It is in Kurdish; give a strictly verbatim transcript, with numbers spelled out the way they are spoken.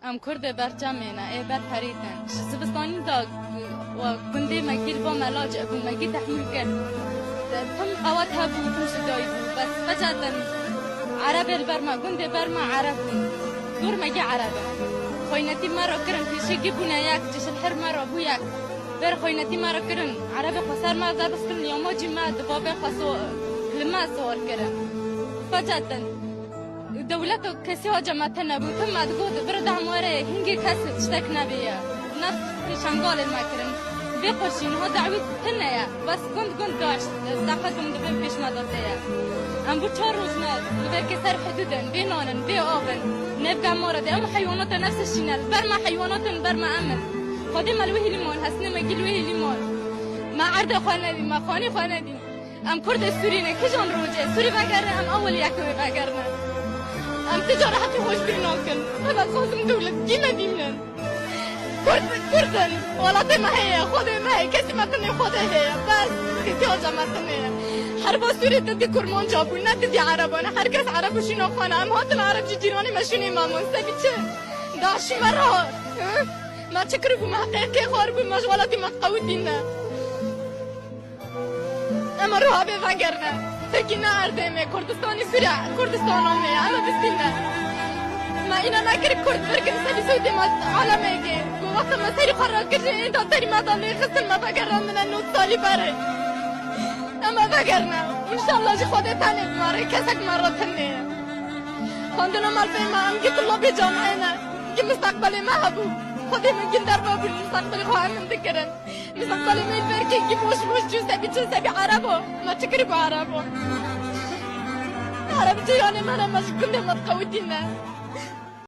Em Kurd ê berçemê ne, ê berperît in. Ji zivistanî de, e, gundê me gî li ba me lac bû, me gî tehmûl kir. Tim qewet hebû, tim ji dayî bû. Bes feceten Erebê li ber me, gundê ber me Ereb bûn. Dor me gî Ereb in. Xweynetî me re kirin, pêşî gî bûne yek, cişilhir me re bû yek. Ber xweynetî me re kirin. Erebê xweser me zebistin, yamacî me di babê xwe so-, li me siwar kirin. Feceten. Dewleto kesî haca me tune bû. Tim me digot, bir dem were, hingê kes tiştek nebêye. Nef pêşangalên me kirin. Vê qurşî niha dawî tune ye. Bes gund gund daş, seqet hûn dibin pêş me de tê ye. Em bu çar roj ne, li verkê ser hidûd in, bê nan in, bê av in. Nêv gemara de, em heywanata nefs şîne, li ber me heywanat in, li ber me em in. Xwedê me li wê hîlî man, hesnê me gî li wê hîlî man. Me erdê xwe nedî, me xanî xwe nedî. Em Kurdê Sûrî ne, kijan rojê Sûrî vegerine, em ewil yekê wê vegerine. Em ti cara heqê xwe ji bîr nakin. Em ez xwazim dewlet dî me bînin. Kurd, Kurd in. Welatê me heye, Xwedê me heye, kesî me tinê Xwedê heye. Bes, îhtiyacê me tinê ye. Herba Sûrî di di kurmanca bû, ne di di Ereba ne. Her kes Ereb û şîna xwe ne. Em hatin Ereb ji cîranê me şûnê me bûn. Sebî çi? Daşî me re hat. Hı? Me çi kiribû, me heqê kê xwaribû, me ji welatê me qewitîne. Ema ruha bê vegerine. Tirkî ne erdê me, Kurdistanê Sûriye, Kurdistana me ye, ema bistîne. Me îna nekir Kurd birkin serî sewtê me alemê kê. Ku wexta me serî xwe rakir jî ênda serî me da lê xistin me vegerandine nod salî berê. Ema vegerine. Înşallah jî Xwedê tenê bi me re, kesek me re tune ye. Xwendina me li pê me, em gî tulabê camiyê ne. Gî mistaqbelê me hebû. Xwedê me gî derve bûn, mistaqbelê xwe emin dikirin. Mistaqbalê me li ber kengî boş boş çû, sebî çû, sebî Erebo. Me çi kirî ku Erebo? Ereb cîranê me ne, me ji gundê me diqewitîne.